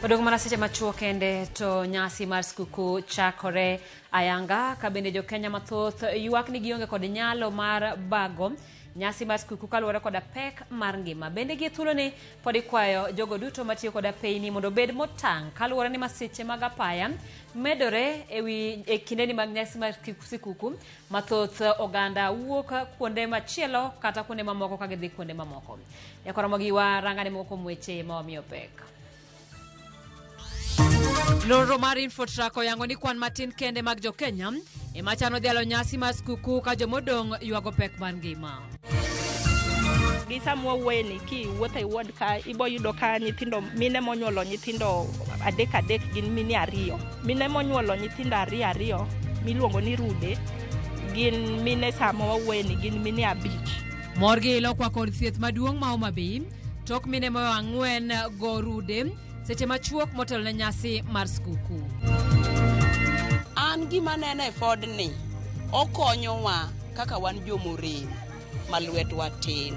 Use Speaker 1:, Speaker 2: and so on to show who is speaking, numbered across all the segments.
Speaker 1: Odong' mana seche machuok kende to nyasi mar skuku chakore ayanga ka bende jokenya mathoth ywak ni gionge kod nyalo mar bago nyasi mar skuku kaluwore koda pek mar ngima. Bende gie thuoloni pod ikwayo jogo duto matiyo kod apeyni mondo obed motang' kaluwore ni masiche mag apaya medore ewi e kindeni mag nyasi mar sikuku mathoth oganda wuok kuonde machielo kata kuonde mamoko ka gidhi kuonde mamoko. Nyakoromogi warangane moko kuom weche ma wamiyo pek. Nonro mar Infotrack oyango ni kwan matin kende mag jokenya ema chano dhialo nyasi mar skuku ka jomodong' ywago pek mar ngima.
Speaker 2: Gi sama wawuoyeni kiwuotho e ward ka ibo yudo ka nyithindo mine monyuolo nyithindo adek adek gin mine ariyo. Mine monyuolo nyithindo ariyo ariyo miluongo ni rude gin mine sama wawuoyeni gin mine abich.
Speaker 1: Mor gi ilo okwako od thieth maduong' ma Homa Bay tok mine moyo ang'wen go rude seche machuok motelo ne nyasi mar skuku.
Speaker 3: An gima aneno e Ford ni okonyowa kaka wan jomorem ma lwetwa tin.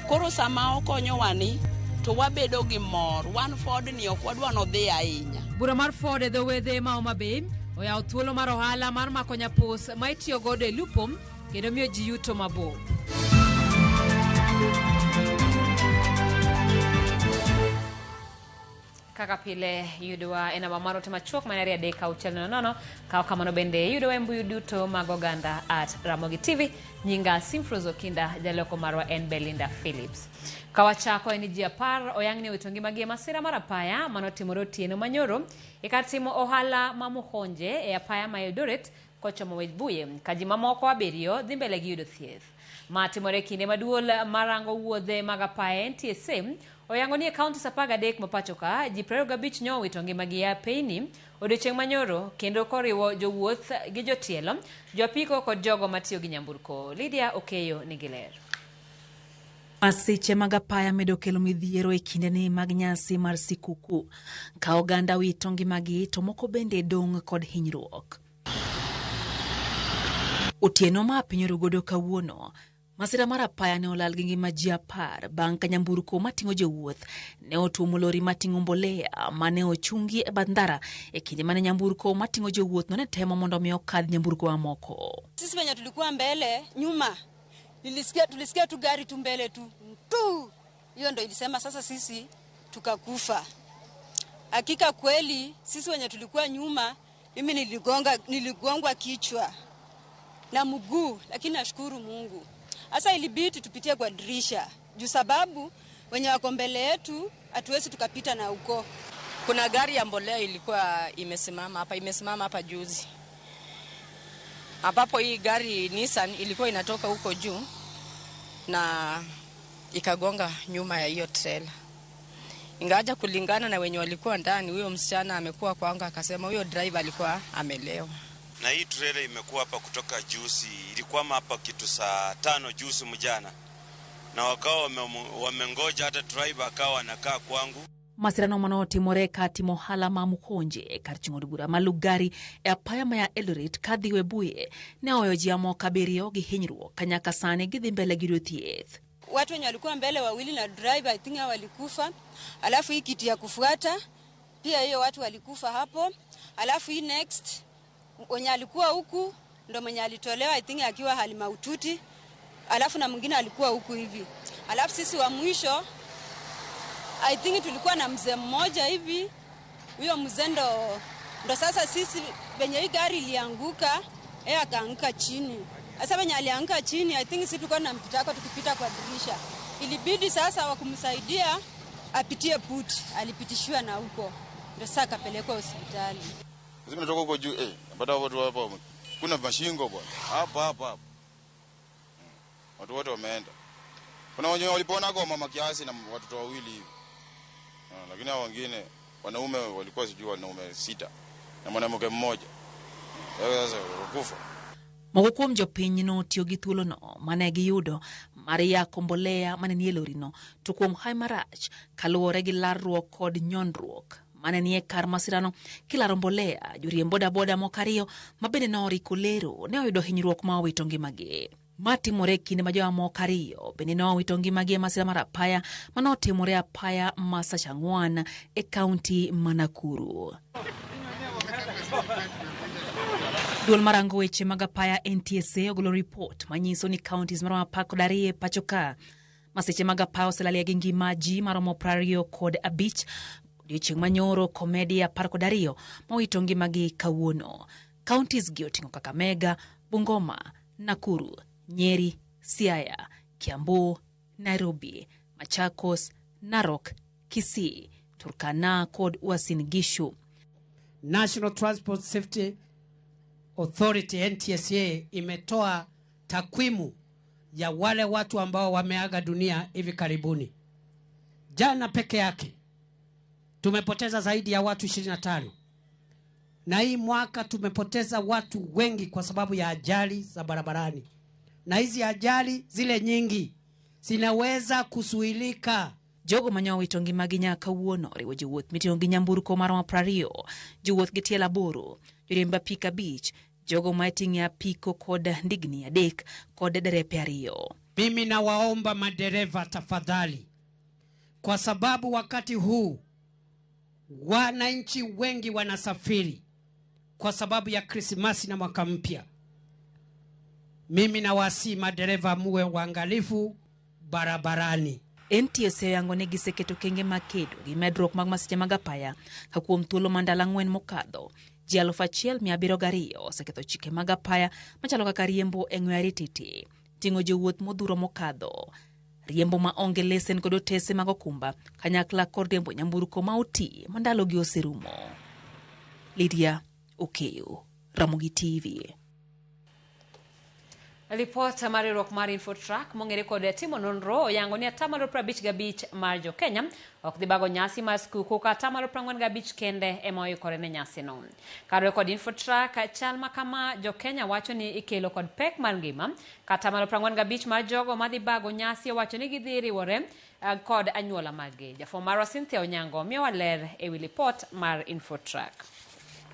Speaker 3: Koro sama okonyowa ni to wabedo gi mor. Wan Ford ni ok wadwa nodhi ahinya.
Speaker 1: Bura mar Ford e dho wedhe ma Homa Bay oyawo thuolo mar ohala mar mako nyapus ma itiyo godo e lupo kendo miyo ji yuto mabup. Kaka pile yudowa e namba mar ote machuok mar 23600 kaw kamano bende yudowa e mbui duto mag oganda at Ramogi TV. Nyinga Simfrose Okinda, jaloko marwa en Belinda Phillips. Kawachako en ni ji 10 oyang ni owito ngimagi e masira mar apaya manotimore otieno manyoro e kar timo ohala ma Muhonje e apaya ma Eldoret kochomo Webuye ka ji mamoko abiriyo dhi mbele gi yudo thieth. Ma timore e kinde ma duol marango wuodhe mag apaya NTSA oyango ni e counties 13 ma pacho ka ji 25 nyo owito ngimagi e apeyni odiochieng' manyoro kendo koriwo jowuoth gi jotielo, joapiko kod jogo matiyo gi nyamburko. Lydia Okeyo nigi ler.
Speaker 4: Masiche mag apaya medo kelo midhiero e kindeni mag nyasi mar sikuku. Ka oganda wito ngimagi to moko bende dong' kod hinyruok. Otieno ma piny orugodo kawuono, masira mar apaya ne olal gi ngima ji 10 bang' ka nyamburko mating'o jowuoth ne otuomo lori mating'o mbolea mane ochungi e bath ndara e kinde mane nyamburko mating'o jowuoth no ne temo mondo mi okadh nyamburko mamoko.
Speaker 5: Sisi wenye tulikuwa mbele nyuma, tulisikia tu gari tu mbele tu tu, hiyo ndo ilisema sasa sisi tukakufa. Hakika kweli sisi wenye tulikuwa nyuma, mimi niligongwa kichwa na mguu, lakini nashukuru Mungu. Sasa ilibidi tupitie kwa dirisha juu sababu wenye wako mbele yetu hatuwezi tukapita na huko.
Speaker 6: Kuna gari ya mbolea ilikuwa imesimama hapa, imesimama hapa juzi. Ambapo hii gari Nissan ilikuwa inatoka huko juu na ikagonga nyuma ya hiyo trailer. Ingawaja kulingana na wenye walikuwa ndani, huyo msichana amekuwa kwangu akasema huyo driver alikuwa amelewa.
Speaker 7: Na hii trailer imekuwa hapa kutoka juzi, ilikwama hapa kitu saa 5 juzi mjana. Na wakawa wamengoja hata driver akawa anakaa kwangu.
Speaker 4: Masirano manotimore ka timo ohala ma Mukhonje kar chung'o od bura ma Lugari e apaya ma ya Eldoret kadhi Webuye ne oweyo ji mamoko abiriyo gi hinyruok ka nyaka sani gidhi mbele gi yudo thieth.
Speaker 5: Watu wenye walikuwa mbele wawili na driver I think hao walikufa, alafu hii kiti ya kufuata pia hiyo watu walikufa hapo, alafu hii next wenye alikuwa huku ndo mwenye alitolewa I think akiwa hali mahututi, alafu na mwingine alikuwa huku hivi, alafu sisi wa mwisho I think tulikuwa na mzee mmoja hivi, huyo mzee ndo sasa sisi venye hii gari ilianguka yeye akaanguka chini. Sasa venye alianguka chini I think sisi tulikuwa tunampita kwa tukipita kwa dirisha, ilibidi sasa wakumsaidia apitie put, alipitishiwa na huko ndo sasa akapelekwa hospitali.
Speaker 8: Sisi tunatoka huko juu, napata watu hapo kuna mashingo bwana. Hapo hapo hapo. Watu wote wameenda. Kuna wenye walipona kwa mama kiasi na watoto wawili hivi. Lakini hao wengine wanaume walikuwa sijui wanaume 6 na mwanamke mmoja. Sasa walikufa.
Speaker 4: Moko kuom jopiny notiyo gi thuolono mane giyudo mar yako mbolea mane nie lorino to kuom hawi marach kaluwore gi larruok kod nyondruok mane nie kar masirano kilaro mbolea, joriemb bodaboda moko ariyo ma bende noriko lero ne oyudo hinyruok ma owito ngimagi. Ma timore e kinde ma jomamoko ariyo bende ne owito ngimagi e masira mar apaya mane otimore apaya ma Sachang'wan e kaunti ma Nakuru. Duol marango weche mag apaya NTSA ogolo ripot manyiso ni counties maromo 12 e pacho ka masiche mag apaya oselalie gi ngima ji maromo 25 odiochieng' manyoro komedi 12 mowito ngimagi kawuono. Counties gi oting'o Kakamega, Bungoma, Nakuru, Nyeri, Siaya, Kiambu, Nairobi, Machakos, Narok, Kisii, Turkana kod Uasin Gishu.
Speaker 9: National Transport Safety Authority NTSA imetoa takwimu ya wale watu ambao wameaga dunia hivi karibuni. Jana peke yake tumepoteza zaidi ya watu 25. Na hii mwaka tumepoteza watu wengi kwa sababu ya ajali za barabarani. Na hizi ajali zile nyingi zinaweza kuzuilika.
Speaker 4: Jogo mane owito ngimagi nyaka kawuono oriwo jowuoth miting'o gi nyamburko maromo 20, jowuoth gi tielo 8, joriemb apiko 5, jogo ma iting'o apiko kod ndigni 3 kod derepe 2.
Speaker 9: Mimi nawaomba madereva tafadhali, kwa sababu wakati huu wananchi wengi wanasafiri kwa sababu ya Krismasi na mwaka mpya. Mimi nawasihi madereva muwe waangalifu barabarani.
Speaker 4: NTSA oyango ni giseketo kenge mag kedo gi medruok mag masiche mag apaya ka kuom thuolo mar ndalo 4 mokadho ji 1702 oseketho chike mag apaya machalo kaka riembo e ng'we arititi, ting'o jowuoth modhuro mokadho, riembo ma onge lesen kod otese mag okumba kanyakla kod riembo nyamburko ma oti ma ndalogi oserumo. Lydia Okeyo, Ramogi TV.
Speaker 1: Ripot mar riwruok mar Infotrak mong'ere kod timo nonro oyango ni atamalo 55 mar jo Kenya ok dhi bago nyasi mar skuku ka atamalo 45 kende ema oikore ne nyasino. Kaluwore kod Infotrak, chal ma kama jo Kenya wacho ni ikelo kod pek mar ngima. Ka atamalo 45 mar jogo madhi bago nyasi owacho ni gidhi riwore kod anyuola maggi. Jafwambo marwa Cynthia Onyango miyowa ler ewi lipot mar Infotrak.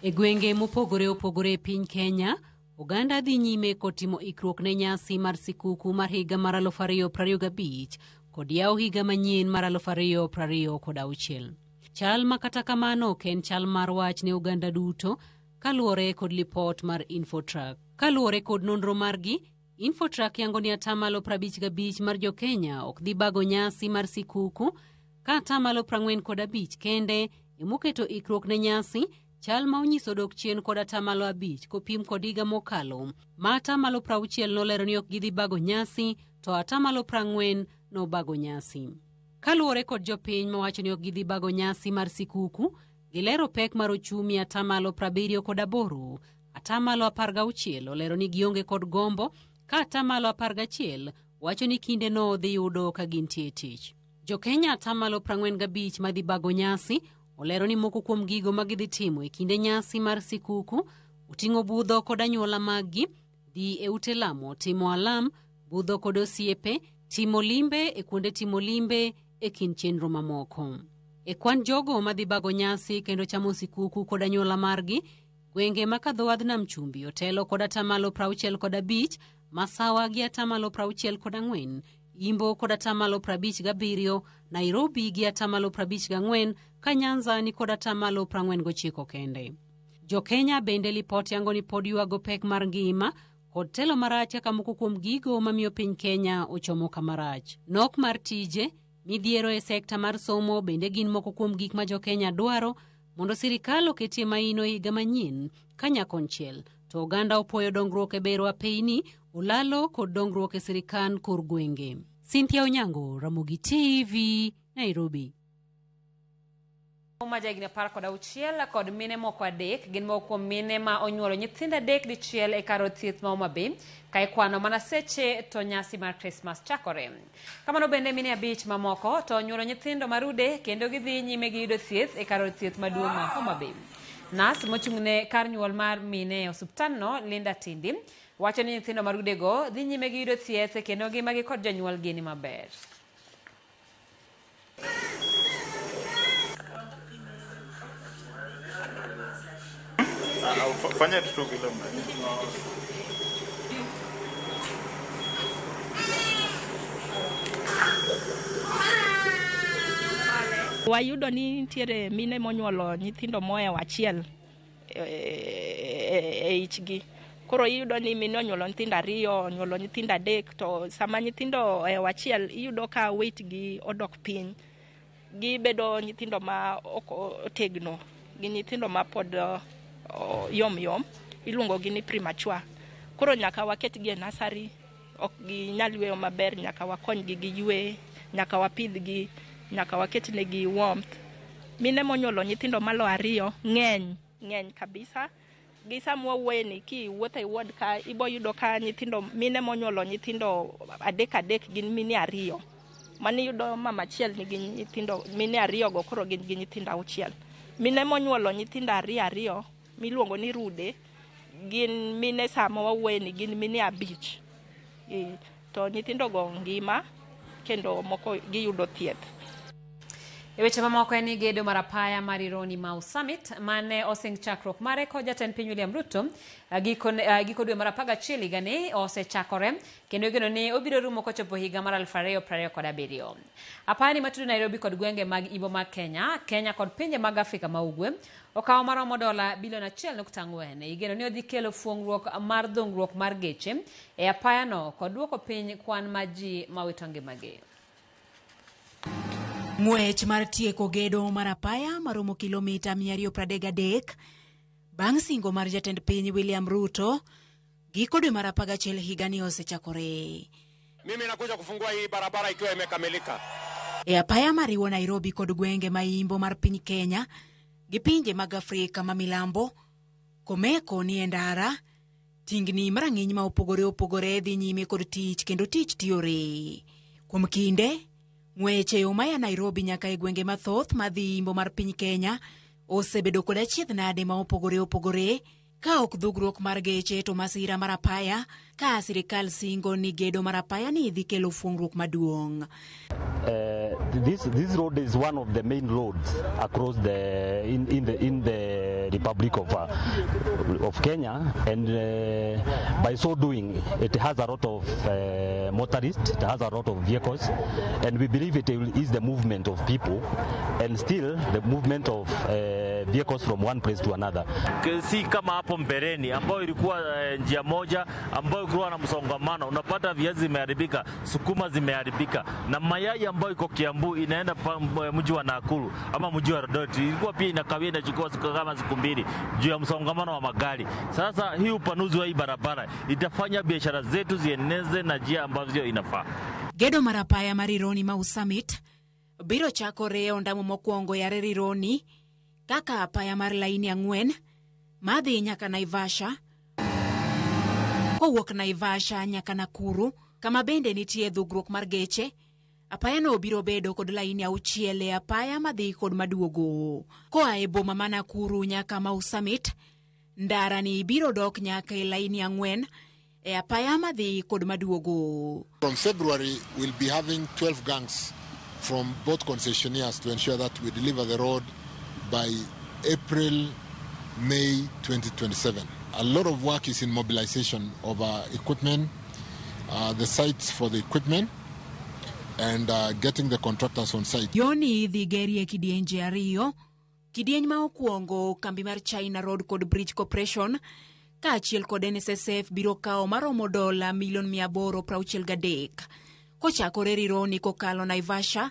Speaker 10: E gwenge mopogore opogore e piny Kenya, oganda dhi nyime kod timo ikruok ne nyasi mar sikuku mar higa mar 2025 kod yawo higa manyien mar 2026. Chal ma kata kamano ok en chal mar wach ne oganda duto kaluwore kod lipot mar Infotrak. Kaluwore kod nonro margi, Infotrak yango ni atamalo 55 mar jo Kenya ok dhi bago nyasi mar sikuku ka atamalo 45 kende emoketo ikruok ne nyasi. Chal ma onyiso dok chien kod atamalo 5 kopim kod higa mokalo ma atamalo 60 nolero ni ok gidhi bago nyasi to atamalo 40 nobago nyasi. Kaluwore kod jopiny mawacho ni ok gidhi bago nyasi mar sikuku, gilero pek mar ochumi atamalo 78, atamalo 16 olero ni gionge kod gombo ka atamalo 11 wacho ni kindeno dhi yudo ka gintie tich. Jokenya atamalo 45 madhi bago nyasi olero ni moko kuom gigo ma gidhi timo e kinde nyasi mar sikuku oting'o budho kod anyuola maggi, dhi e ute lamo, timo alam, budho kod osiepe, timo limbe e kuonde timo limbe e kind chenro mamoko. E kwan jogo madhi bago nyasi kendo chamo sikuku kod anyuola margi, gwenge ma kadho wadh Nam Chumbi otelo kod atamalo 65, Masawa gi atamalo 64, Imbo kod atamalo 57, Nairobi gi atamalo 54, ka Nyanza ni kod atamalo 49 kende. Jo-Kenya bende lipot yango ni pod ywago pek mar ngima kod telo marach kaka moko kuom gigo mamiyo piny Kenya ochomo kamarach. Nok mar tije, midhiero e sekta mar somo bende gin moko kuom gik ma jo-Kenya dwaro mondo sirikal oketie maino e higa manyien ka nyakonchiel to oganda opuoyo dongruok e bero apeyni, olalo kod dongruok e sirikal kor gwenge. Cynthia Onyango, Ramogi TV, Nairobi.
Speaker 1: Ma jahigni 16 kod mine moko 3 gin moko kuom mine ma onyuolo nyithindo 3 dichiel e kar od thieth ma Homa Bay ka ikwano mana seche to nyasi mar Krismas chakore. Kamano bende mine 5 mamoko to onyuolo nyithindo marude kendo gidhi nyime gi yudo thieth e kar od thieth maduong' ma Homa Bay. Nas mochung'ne kar nyuol mar mine e osuptalno, Linda Tindi, wacho ni nyithindo marudego dhi nyime gi yudo thieth kendo ngimagi kod jonyuolgi ni maber.
Speaker 8: Fanya tu vile.
Speaker 2: Wayudo ni nitiere mine monyuolo nyithindo mohewo achiel e ichgi. Koro iyudo ni mine onyuolo nyithindo ariyo, onyuolo nyithindo adek, to sama nyithindo ohewo achiel iyudo ka weight gi odok piny. Gibedo nyithindo ma ok otegno, gi nyithindo ma pod yom yom, iluongo gi ni premature. Koro nyaka waketgi e nursery, ok ginyal yweyo maber, nyaka wakonygi gi ywe, nyaka wapidhgi, nyaka waketnegi warmth. Mine monyuolo nyithindo malo ariyo ng'eny, ng'eny kabisa. Gi sama wawuoye ni kiwuotho e ward ka ibo yudo ka nyithindo mine monyuolo nyithindo adek adek gin mine ariyo. Mano iyudo mama achiel nigi nyithindo mine ariyo go koro gin gi nyithindo auchiel. Mine monyuolo nyithindo ariyo ariyo miluongo ni rude gin mine sama wawuoye ni gin mine abich. To nyithindo go ngima kendo moko giyudo thieth.
Speaker 1: E weche mamoko en ni gedo mar apaya mar Rironi Mau Summit mane osing chakruok mare kod jatend piny William Ruto giko dwe mar 11 higani osechakore kendo igeno ni obiro rumo kochopo higa mar 2027. Apaya ni matudo Nairobi kod gwenge mag Imbo mag Kenya, Kenya kod pinje mag Afrika ma Ugwe okawo maromo dola bilion 1.4. Igeno ni odhi kelo fuong'ruok mar dhungruok mar geche e apayano kod duoko piny kwan mar ji mawito ngimagi.
Speaker 11: Ng'wech mar tieko gedo mar apaya maromo kilomita 233 bang' singo mar jatend piny William Ruto giko dwe mar 11 higani osechakore.
Speaker 12: Mimi nakuja kufungua hii barabara ikiwa imekamilika.
Speaker 11: E apaya mariwo Nairobi kod gwenge ma imbo mar piny Kenya gi pinje mag Afrika ma milambo, komeko ni e ndara, tingni marang'iny ma opogore opogore dhi nyime kod tich kendo tich tiyore. Kuom kinde, ng'wech e yo maya Nairobi nyaka e gwenge mathoth madhi imbo mar piny Kenya osebedo kod achiedh nade ma opogore opogore ka ok dhugruok mar geche to masira mar apaya ka sirikal singo ni gedo mar apaya ni dhi kelo fuong'ruok maduong'.
Speaker 13: This road is one of the main roads across the in the Republic of Kenya, and by so doing, it has a lot of motorists, it has a lot of vehicles, and we believe it will ease the movement of people, and still the movement of vehicles from one place to another.
Speaker 14: Si kama hapo mbeleni ambayo ilikuwa njia moja ambayo ilikuwa na msongamano, unapata viazi zimeharibika, sukuma zimeharibika, na mayai ambayo iko Kiambu inaenda mji wa Nakuru ama mji wa Eldoret ilikuwa pia inakawia, inachukua siku kama siku mbili juu ya msongamano wa magari. Sasa hii upanuzi wa hii barabara itafanya biashara zetu zieneze na njia ambavyo inafaa.
Speaker 11: Gedo mar apaya mar Rironi Mau Summit biro chakore e ondamo mokwongo yare Rironi kaka apaya mar laini 4 madhi nyaka Naivasha, kowuok Naivasha nyaka Nakuru kama bende nitie dhugruok mar geche. Apaya no biro bedo kod laini 6 e apaya madhi kod maduogo. Koa e boma ma Nakuru nyaka Mau Summit, ndara ni biro dok nyaka e laini 4 e apaya madhi kod maduogo.
Speaker 15: From February, we'll be having 12 gangs from both concessionaires to ensure that we deliver the road by April, May 2027. A lot of work is in mobilization of equipment, the sites for the equipment, and getting the contractors on site.
Speaker 11: Yoni idhi gerie kidienje ariyo, kidieny ma okwongo kambi mar China Road kod Bridge Corporation kaachiel kod NSSF biro kawo maromo dola milion 863 kochakore Rironi kokalo Naivasha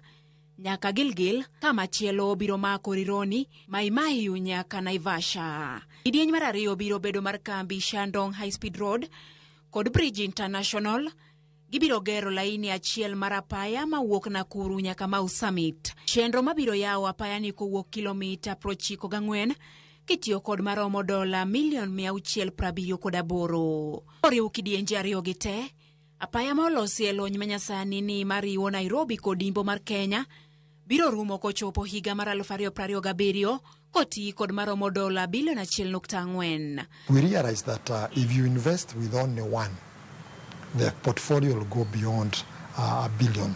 Speaker 11: nyaka Gilgil, kamachielo biro mako Rironi, Mai Mahiu nyaka Naivasha. Kidieny mar ariyo biro bedo mar kambi Shandong High Speed Road kod Bridge International. Gibiro gero laini achiel mar apaya mawuok Nakuru nyaka Mau Summit. Chenro mabiro yawo apaya ni kowuok kilomita 94 kitiyo kod maromo dola milion 678. Oriw kidienje ariyo gi te, apaya ma olosi e lony manyasani ni mariwo Nairobi kod imbo mar Kenya biro rumo kochopo higa mar 2027 koti kod maromo dola bilion 1.4.
Speaker 16: We realize that if you invest with only one, the portfolio will go beyond $1 billion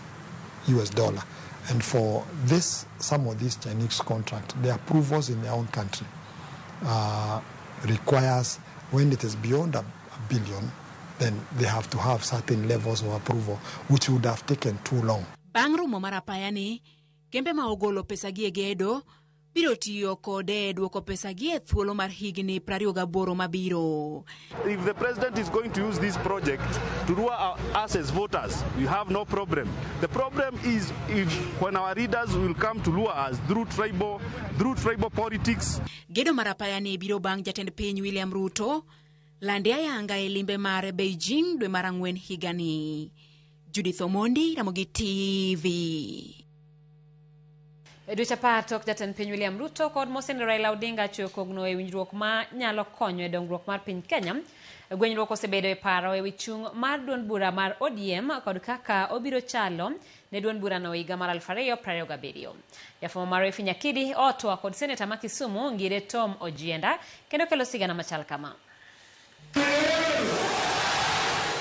Speaker 16: US. And for this, some of these Chinese contracts, the approvals in their own country requires, when it is beyond a billion, then they have to have certain levels of approval, which would have taken too long.
Speaker 11: Bang' rumo mar apaya ni, Kembe ma ogolo pesagi e gedo biro tiyo kode e duoko pesagi e thuolo mar higni 28 mabiro.
Speaker 17: If the president is going to use this project to lure us as voters, we have no problem. The problem is if when our leaders will come to lure us through tribal politics.
Speaker 11: Gedo mar apaya ni biro bang' jatend piny William Ruto lande ayanga e limbe mare Beijing dwe mar ang'wen higani. Judith Omondi, Ramogi TV.
Speaker 1: E dweche 10 tok jatend piny William Ruto kod mosenindo Raila Odinga chiwo kogno e winjruok ma nyalo konyo e dongruok mar piny Kenya. Gwenyruok osebedo e paro e wi chung' mar duond bura mar ODM kod kaka obiro chalo ne duond burano higa mar 2027. Jafwambo marwa Effie Nyakidi otwa kod seneta ma Kisumu Ngire Tom Ojienda kendo kelo sigana machal kama.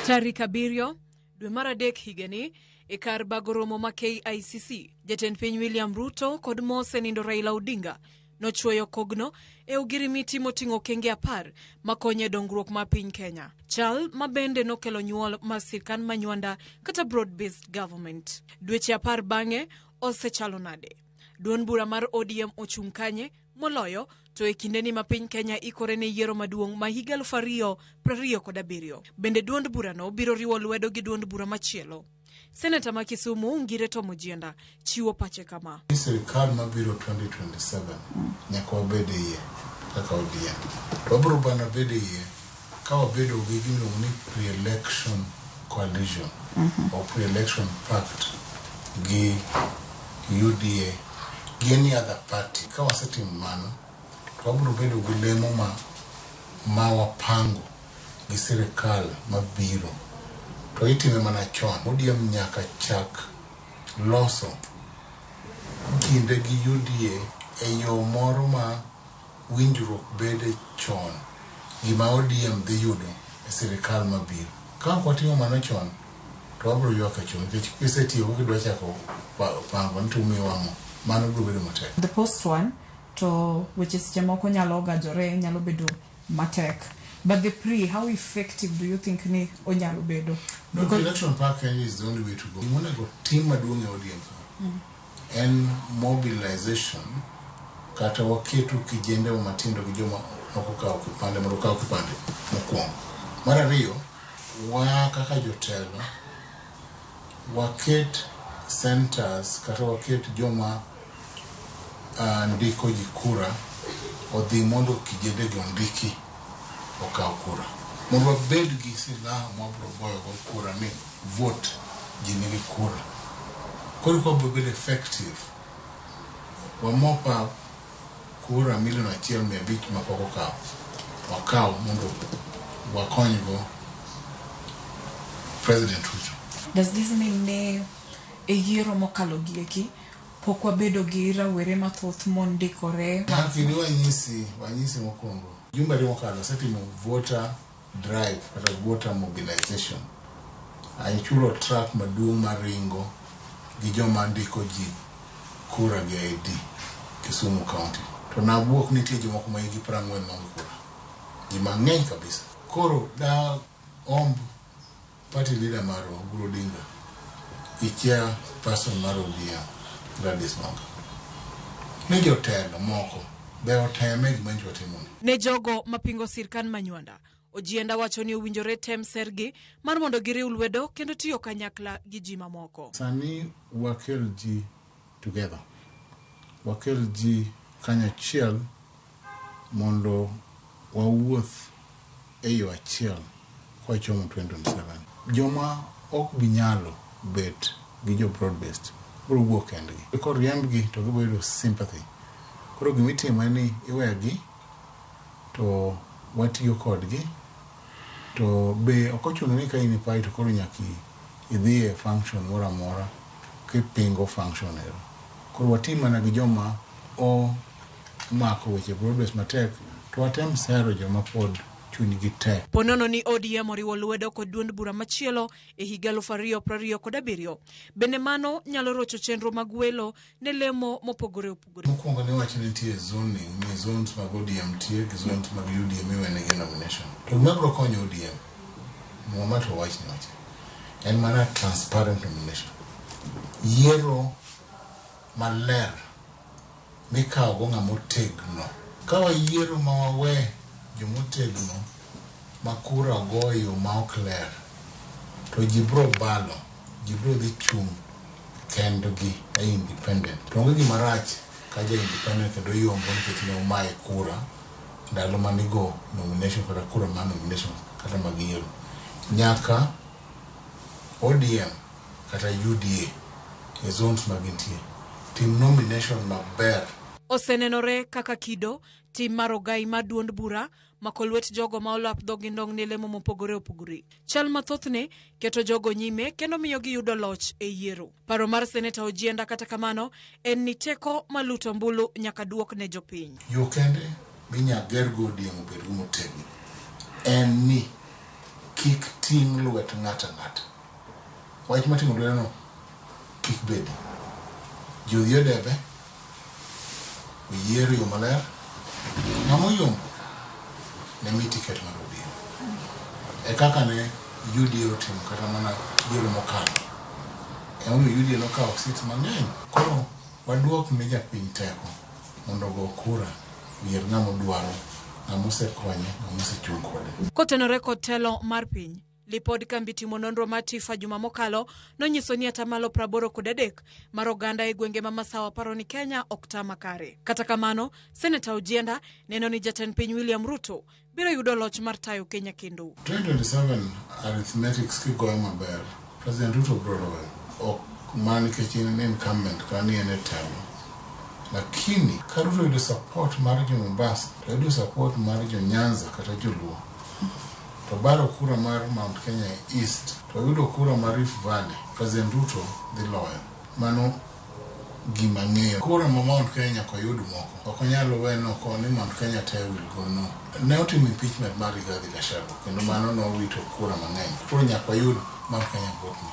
Speaker 18: Tarik 7 dwe mar adek higani e kar bago romo ma KICC, jatend piny William Ruto kod mosenindo Raila Odinga nochwoyo kogno e ogirimiti moting'o okenge 10 makonyo e dongruok mar piny Kenya. Chal ma bende nokelo nyuol mar sirkand manywanda kata broad based government. Dweche 10 bang'e osechalo nade? Duond bura mar ODM ochung' kanye moloyo to e kindeni ma piny Kenya ikore ne yiero maduong' ma higa 2027. Bende duond burano biro riwo lwedo gi duond bura machielo? Seneta ma Kisumu Ngire Tom Ojienda chiwo pache kama.
Speaker 19: Sirikal mabiro 2027 nyaka wabed e iye kaka ODM. To wabiro bana bedo e iye ka wabedo gi gimiluongo ni pre-election coalition or pre-election pact gi UDA gi any other party. Ka wasetimo mano, to wabiro bedo gi lemo ma wapango gi sirikal mabiro. To itime mana chon. ODM nyaka chak loso kinde gi UDA e yo moro ma winjruok bede chon gima ODM dhi yudo e sirikal mabiro. Ka ok watimo mano chon, to wabiro ywak e chon nikech kisetieko kidwa chako pango ni to umiwa ang'o, mano biro bedo matek.
Speaker 20: The post one to weche seche moko nyalo gajore, nyalo bedo matek. But the pre, how effective do you think ni onyalo bedo?
Speaker 19: No, election pact is the only way to go. Gimonego tim maduong' e ODM ka en mobilization kata waketo kijende matindo gi joma ok okawo kipande mondo okaw kipande mokwongo. Mar ariyo, wa kaka jotelo waket centers kata waket joma ndiko ji kura odhi mondo kijende gi ondiki okaw kura mondo wabed gi silaha mwabiro goyogo kura ni vote ji nigi kura. Koro ka wabiro bedo effective, wamop up kura 1.5 million mapok okaw, wakaw mondo wakonygo President Ruto.
Speaker 20: Does this mean ni e yiero mokalo gieki pok wabedo gi rawere mathoth mondikore?
Speaker 19: Hakini wanyisi mokwongo. Jumbe 2 mokalo asetimo voter drive kata voter mobilization. Achulo truck maduong' maringo gi joma ndiko ji kura gi ID Kisumu County. To nabuok nitie jomoko ma higi 40 maonge kura. Ji mang'eny kabisa. Koro da omb party leader marwa Oburu Odinga gi chairperson mar ODM Gladys Wanga ni jotelo moko be oteme gima nyocha watimoni.
Speaker 18: Ne jogo mapingo sirkand Manywanda, Ojienda wacho ni owinjore tem sergi mar mondo giriw lwedo kendo tiyo kanyakla gi ji mamoko.
Speaker 19: Sani wakel ji together. Wakel ji kanyachiel mondo wawuoth e yo achiel kwachomo 2027. Joma ok bi nyalo bet gi jo broad based biro wuok kendgi. Koriembgi to gibiro yudo sympathy. Koro gimitimo en ni iwegi to watiyo kodgi to be ok ochuno ni ka in e party to koro nyaka idhi e function moro amora kipingo function ero. Koro wati mana gi joma omako weche broad based matek to watem sero joma pod chunygi tek.
Speaker 18: Ponono ni ODM oriwo lwedo kod duond bura machielo e higa 2027. Bende mano nyalo rocho chenro mag welo ne lemo mopogore opogore.
Speaker 19: Mokwongo ne wach ni nitie zoning, ni zones mag ODM nitie gi zones mag UDM iwenegi nomination. To gima biro konyo ODM, muma to wach ni wacha, en mana transparent nomination. Yiero maler mikawogo ng'ama otegno. Ka wayiero ma wawe jomotegno ma kura ogo e yo ma ok ler, to ji biro balo, ji biro dhi chung' kendgi e independent. To onge gima rach ka ja independent kendo yombo nikech ne omaye kura ndalo manigo nomination kata kura mar nomination kata mag yiero. Nyaka ODM kata UDA e zones ma gintie tim nomination maber.
Speaker 18: Osenenore kaka kido, tim mar ogai mar duond bura mako lwet jogo ma olap dhogi ndong' ne lemo mopogore opogore. Chal mathothne keto jogo nyime kendo miyo giyudo loch e yiero. Paro mar Seneta Ojienda kata kamano en ni teko maluto ombulu nyaka duok ne jopiny.
Speaker 19: Yo kende minya gergo ODM obed motegno en ni kik ting' lwet ng'ato ang'ata. Wach mar ting'o lwedono kik bedi. Ji odhi e debe, oyier e yo maler, ng'ama oyombo ne mi tiket mar ODM. E kaka ne UDA otimo kata mana yiero mokalo. Emomiyo UDA nokawo seats mang'eny. Koro waduok ne japiny teko mondo ogo kura, oyier ng'ama odwaro, ng'ama osekonye, ng'ama osechung' kode.
Speaker 18: Kotenore kod telo mar piny, lipod kambi timo nonro mar TIFA juma mokalo nonyiso ni atamalo 83 mar oganda e gwenge ma Masawa paro ni Kenya ok ta makare. Kata kamano, Seneta Ojienda neno ni jatend piny William Ruto biro yudo loch mar tayo Kenya kendo.
Speaker 19: 2027 arithmetics kigoyo maber, President Ruto biro loyo. Ok mana nikech en incumbent kata ni en e telo. Lakini ka Ruto oyudo support mar jo Mombasa, to oyudo support mar jo Nyanza kata joluo, to baro kura mar Mount Kenya East, to oyudo kura mar Rift Valley, President Ruto dhi loyo. Mano gima ng'eyo. Kura ma Mount Kenya nyaka oyud moko. Ok onyal weno ko ni Mount Kenya te will go no. Ne otimo impeachment mar Rigathi Gachagua kendo mano nowito kura mang'eny. Koro nyaka wayud Mount Kenya vote ni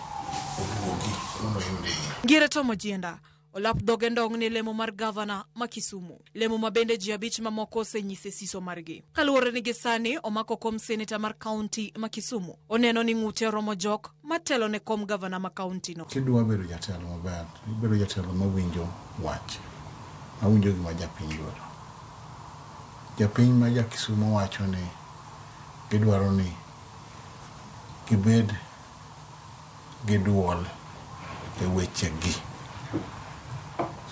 Speaker 19: oduogi mondo oyude iye.
Speaker 18: Ngire Tom Ojienda olap dhoge ndong' ne lemo mar gavana ma Kisumu. Lemo ma bende ji abich mamoko osenyise siso margi. Kaluwore ni gi sani omako kom seneta mar kaunti ma Kisumu. Oneno ni ng'ute oromo jok matelo ne kom gavana ma kaunti no.
Speaker 19: Kidwa bedo jatelo maber, ibedo jatelo mawinjo wach, mawinjo gima japiny dwaro. Japiny ma ja Kisumu wacho ni gidwaro ni gibed gi duol e wechegi.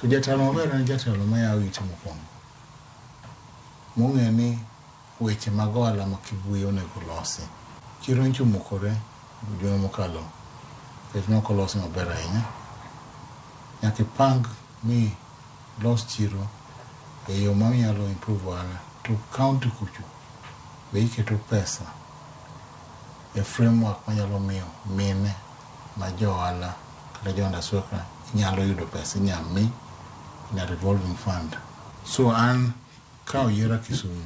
Speaker 19: So jatelo maber en jatelo mayawo ite mokwongo. Mong'e ni weche mag ohala ma Kibuye onego losi. Chiro nyocha omukore juma mokalo nikech ne ok olosi maber ahinya. Nyaka ipang mi los chiro e yo manyalo improve ohala. To county kucho be iketo pesa e framework manyalo miyo mine ma jo ohala kata jo andasweka nyalo yudo pesa inyalo mi in a revolving fund. So an ka oyiera Kisumu,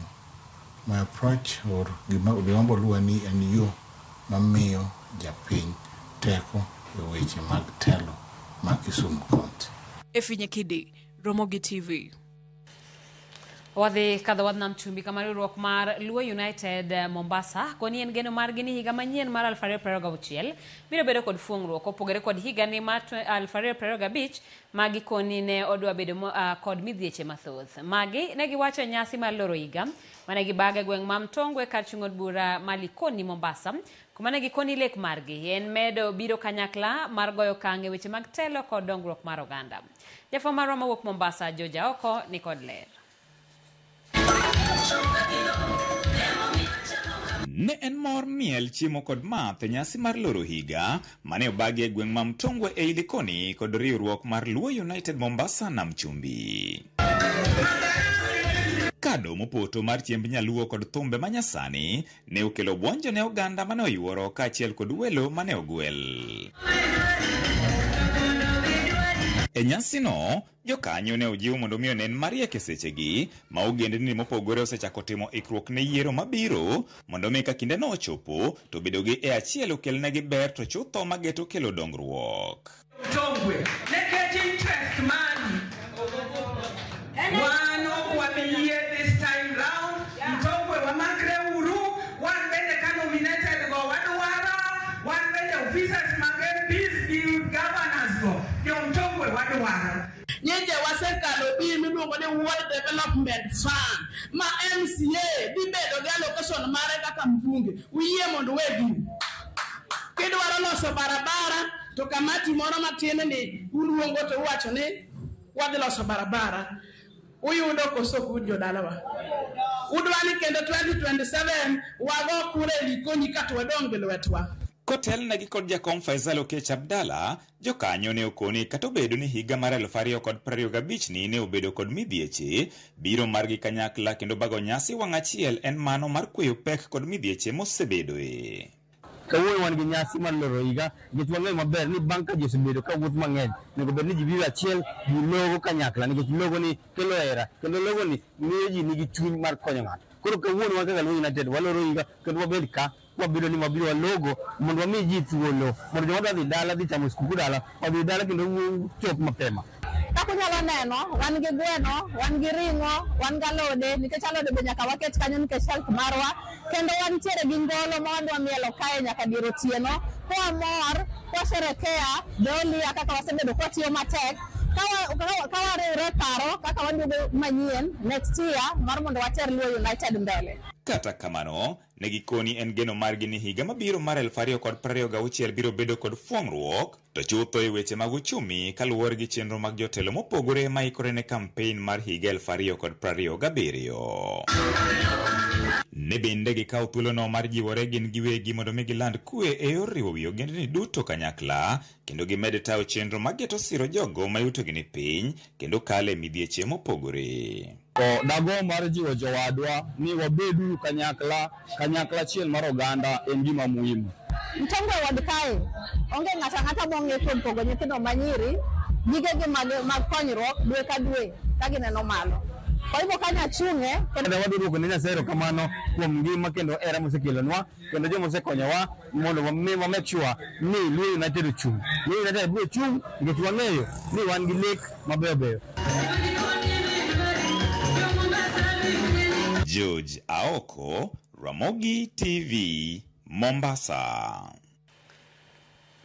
Speaker 19: my approach or gima boluwa ni en yo mamiyo japiny teko e weche mag telo ma Kisumu County.
Speaker 18: Efinye Kidi, Ramogi TV.
Speaker 1: Wadhi kadho wadh nam chumbi kama riwruok mar Luo United Mombasa koni en geno margi ni higa manyien mar 2026 biro bedo kod fuong'ruok opogore kod higani mar 2025 ma gikoni ne odwa bedo kod midhieche mathoth. Magi ne giwacho e nyasi mar loro higa mane gibago e gweng' ma Mtongwe kar chung' od bura ma Likoni Mombasa kuma ne gikoni lek margi en medo biro kanyakla mar goyo okang' e weche mag telo kod dongruok mar oganda. Jafwambo marwa mawuok Mombasa George Aoko ni kod ler.
Speaker 21: Ne en mor miel chiemo kod math e nyasi mar loro higa mane obagi e gweng' ma Mtongwe ei Likoni kod riwruok mar Luo United Mombasa Nam Chumbi. Kado mopoto mar chiemb nyaluo kod thumbe manyasani ne okelo buonjo ne oganda mane oyuoro kaachiel kod welo mane ogwel. E nyasino, jokanyo ne ojiw mondo mi onen mariek e sechegi ma ogendni mopogore osechako timo ikruok ne yiero mabiro mondo mi ka kindeno ochopo to bedo gi e achiel okelnegi ber to chutho mageto kelo dongruok.
Speaker 22: Mtongwe, nikech interest mari wan ok wabi yie this time round. Mtongwe wamakre uru, wan bende ka nominated go wadwaro, wan bende officers mag MPs gi governors go, jo Mtongwe wadwaro.
Speaker 3: Development Fund ma MCA dhi bedo gi allocation mare kaka mbunge. Uyie mondo uwe gini. Kidwaro loso barabara to kamati moro matin ni uluongo to uwacho ni wadhi loso barabara. Uyudo koso ok uyud jodalawa? Udwa ni kendo 2027 wago kura e Likoni kato wadong' gi lwetwa.
Speaker 21: Kotelnegi kod jakom Faisal Okech Abdalla, jokanyo ne okoni kata obedo ni higa mar 2025 ni ne obedo kod midhieche, biro margi kanyakla kendo bago nyasi wang' achiel en mano mar kweyo pek kod midhieche mosebedoe.
Speaker 6: Kawuono wan gi nyasi mar loro higa nikech wang'eyo maber ni bang' ka ji osebedo ka wuotho mang'eny, onego bed ni ji biro achiel, ji logo kanyakla nikech logo ni kelo hera kendo logo ni miyo ji nigi chuny mar konyo ng'ato. Koro kawuono wan kaka Luo United waloro higa kendo wabed ka wabedo ni wabiro walogo mondo wami ji thuolo mondo joma dwa dhi dala dhi chamo skuku dala odhi dala kendo chop mapema.
Speaker 23: Kaka unyalo neno, wan gi gweno, wan gi ring'o, wan gi alode, nikech alode be nyaka waket kanyo nikech health marwa. Kendo wantiere gi ngolo ma wadwa mielo kae nyaka dier otieno. Kwamor, kwasherekea the whole year kaka wasebedo kwatiyo matek. Ka wariwre e paro kaka waduogo manyien next year mar mondo water Luo United mbele.
Speaker 21: Kata kamano, ne gikoni en geno margi ni higa mabiro mar 2026 biro bedo kod fuong'ruok to chutho e weche mag uchumi kaluwore gi chenro mag jotelo mopogore ma ikore ne kampein mar higa 2027. Ne bende gikawo thuolono mar jiwore gin giwegi mondo mi giland kwe e yor riwo wi ogendni duto kanyakla kendo gimed tayo chenro mageto siro jogo ma yutogi ni piny kendo kale midhieche mopogore.
Speaker 6: To dago mar jiwo jowadwa ni wabedu kanyakla, kanyakla achiel mar oganda en gima muhimu.
Speaker 23: Mtongwe ward kae onge ng'ato ang'ata mong'e kuom pogo nyithindo manyiri gigegi mag konyruok dwe ka dwe ka gineno malo. Kwa hivyo kanyo achung'e
Speaker 6: kendo wadwa duoko ne Nyasaye erokamano kuom ngima kendo hera mosekelonwa kendo joma osekonyowa mondo wa make sure ni Luo United ochung'. Luo United biro chung' nikech wang'eyo ni wan gi lek mabeyo beyo.
Speaker 21: George Aoko, Ramogi TV, Mombasa.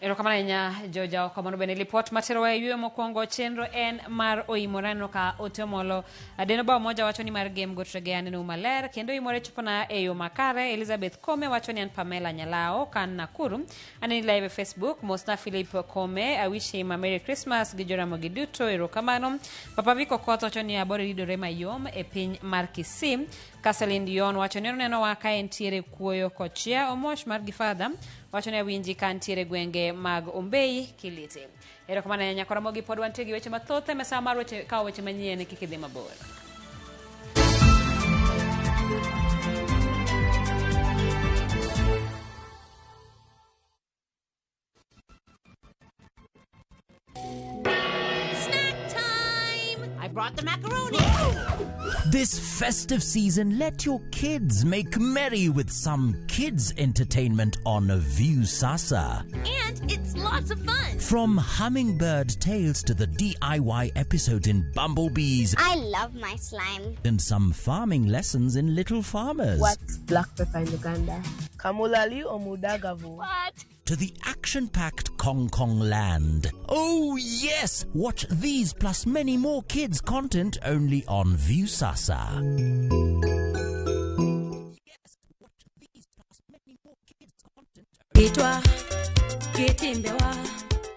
Speaker 1: Erokamano ahinya George Aoko. Mano bende lipot materowa e yueyo mokwongo. Chenro en mar oimore. Aneno ka Ote Omolo Adeno Bao Moja wacho ni mar game Gotrege aneno maler kendo oimore chopona e yo makare. Elizabeth Kome wacho ni an Pamela Nyalao kan Nakuru. Aneni live e Facebook. Mosna Philip Kome. I wish him a Merry Christmas gi Joramogi duto. Erokamano. Papa Viko Koth wacho ni aboro ridore mayom e piny mar Kisii. Kaselin Dion wacho ni onenowa ka entiere kuoyo kochia. Omosh mar Gifadha wacho ni awinji ka ntiere gwenge mag Ombei Kiliti. Erokamano ahinya nyakora Ramogi, pod wantie gi weche mathoth e mesa mar weche kawo weche manyien, kik idhi mabor.
Speaker 24: Snack time! I brought the macaroni.
Speaker 25: This festive season, let your kids make merry with some kids entertainment on Viusasa.
Speaker 24: And it's lots of fun.
Speaker 25: From Hummingbird Tales to the DIY episode in Bumblebees.
Speaker 26: I love my slime.
Speaker 25: And some farming lessons in Little Farmers.
Speaker 27: What's black pepper in Uganda?
Speaker 28: Kamulali or Mudagavu?
Speaker 24: What?
Speaker 25: To the action-packed Kong Kong Land. Oh yes! Watch these plus many more kids content only on Viusasa.
Speaker 24: Kitwa, kitimbewa.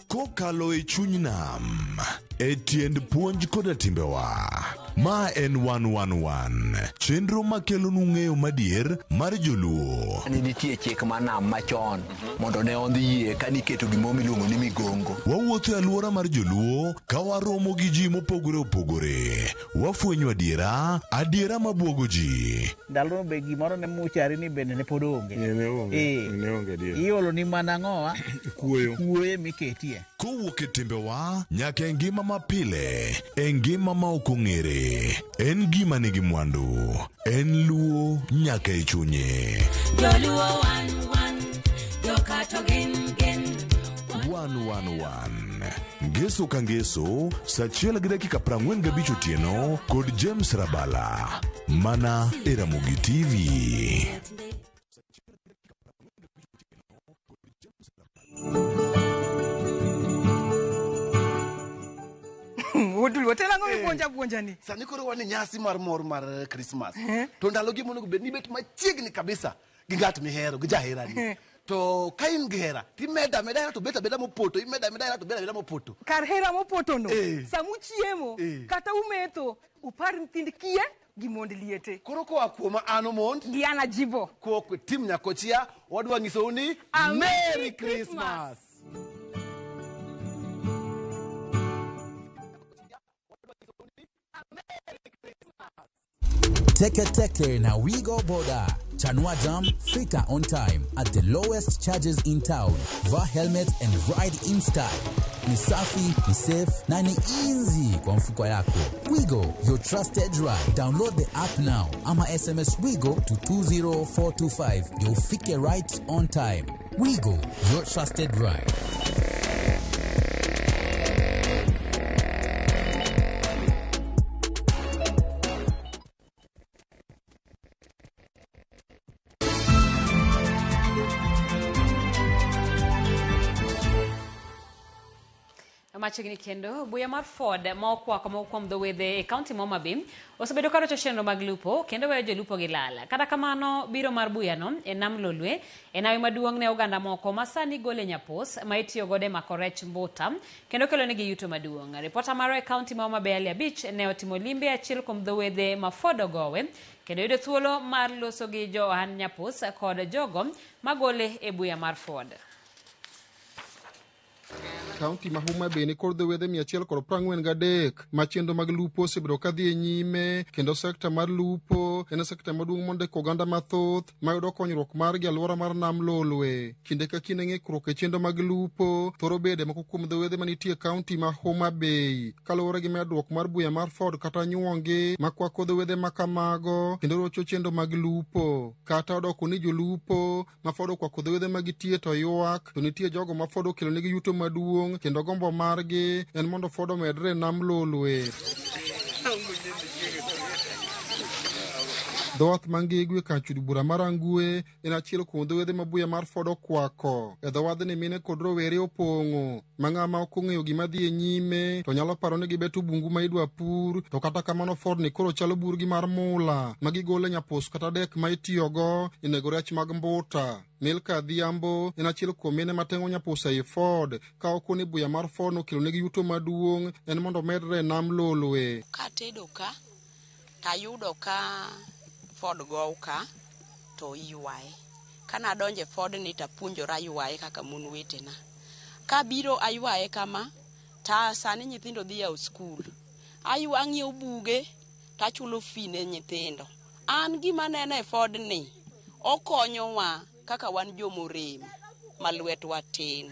Speaker 29: Kokalo e chuny nam, e tiend puonj koda timbewa. Ma en 111, chenro makelonu ng'eyo madier mar joluo.
Speaker 30: Ne nitie chik mar nam machon mondo ne ondhi yie ka niketo gimoro miluongo ni migongo.
Speaker 29: Wawuotho e alwora mar joluo ka waromo gi ji mopogore opogore. Wafwenyo adiera, adiera mabuogo ji.
Speaker 31: Ndalono be gimoro ne muchari ni bende ne pod onge.
Speaker 32: Ne onge. Ne onge adier.
Speaker 31: Iolo ni mana ang'owa?
Speaker 32: Kuoyo.
Speaker 31: Kuoyo miketie.
Speaker 29: Kowuok e timbewa nyaka e ngima mapile, e ngima ma ok ong'ere, en gima nigi mwandu, en luo nyaka e chunye.
Speaker 24: Joluo wan wan, joka to gin gin.
Speaker 29: 111 Ngeso ka ngeso, saa achiel gi dakika 45 otieno kod James Rabala, mana e Ramogi TV.
Speaker 22: Wuod Luo, telo ang'o mipuonja
Speaker 2: puonja ni?
Speaker 4: Sani koro wan e nyasi mar mor mar Christmas. To ndalogi monego bed ni ibet machiegni kabisa gi ng'at mihero, gi jaherani. To ka in gi hera, timeda ameda hera to bet abeda mopoto, imeda ameda hera to bet abeda mopoto.
Speaker 2: Kar hera mopotono,
Speaker 4: Eh.
Speaker 2: sama uchiemo,
Speaker 4: Eh.
Speaker 2: kata umetho, upar nyithind kiye gi mond liete.
Speaker 4: Koro koa kuoma an Omond.
Speaker 2: Gi an Ajibo.
Speaker 4: Koa tim Nyakochia, wadwa nyisou ni
Speaker 2: A
Speaker 4: Merry
Speaker 2: Merry
Speaker 4: Christmas.
Speaker 5: Teke Teke na Wigo Boda. Chanua Jam, fika on time at the lowest charges in town. Vaa helmet and ride in style. Ni safi, ni safe na ni easy kwa mfuko yako. Wigo, your trusted ride. Download the app now ama SMS Wigo to 20425 ndio ufike right on time. Wigo, your trusted ride.
Speaker 1: Machiegni kendo, buya mar Ford ma okwako moko kuom dho wedhe e kaunti ma Homa Bay osebedo ka rocho chenro mag lupo kendo weyo jolupo gi lal. Kata kamano, biro mar buyano e nam Lolwe en hawi maduong' ne oganda moko ma sani gole nyapos ma itiyo godo e mako rech mbuta kendo kelonegi yuto maduong'. Ripota marwa e kaunti ma Homa Bay Ali Abich ne otimo limbe achiel kuom dho wedhe ma Ford ogowe kendo yudo thuolo mar loso gi jo ohand nyapos kod jogo magole e buya mar Ford.
Speaker 7: Kaunti ma Homa Bay nikod dho wedhe 143 ma chenro mag lupo osebedo ka dhi e nyime kendo sekta mar lupo en sekta maduong' mondiko oganda mathoth mayudo konyruok margi e alwora mar nam Lolwe. Kinde ka kinde ng'ikruok e chenro mag lupo thoro bede moko kuom dho wedhe manitie e kaunti ma Homa Bay kaluwore gi medruok mar buya mar Ford kata nyuongi makwako dho wedhe ma kamago kendo rocho chenro mag lupo. Kata odoko ni jolupo ma Ford okwako dho wedhe ma gitie to ywak, to nitie jogo ma Ford okelonegi yuto maduong' kendo gombo margi en mondo Ford omedre e nam Lolwe. Dho wath ma Ngegu e kar chud bura mar Rangwe en achiel kuom dho wedhe ma buya mar Ford okwako. E dho wadhni mine kod rowere opong'o ma ng'ama ok ong'eyo gima dhi e nyime to nyalo paro ni gibeto bungu ma idwa pur, to kata kamano Ford ni koro chalo burgi mar mula ma gigolo e nyapos kata dek ma itiyogo e nego rech mag mbuta. Milka Adhiambo en achiel kuom mine mateng'o nyapus ei Ford ka okoni buya mar Ford nokelonegi yuto maduong' en mondo omedre e nam Lolwe.
Speaker 8: Katedo ka tayudo ka Ford gow ka to iywaye. Kanadonjo e Ford ni tapuonjora ywaye kaka mon wetena. Kabiro aywaye kama ta sani nyithindo dhi yawo skul. Ang'iewo buge tachulo fee ne nyithindo. An gima aneno e Ford ni okonyowa kaka wan jomorem ma lwetwa tin.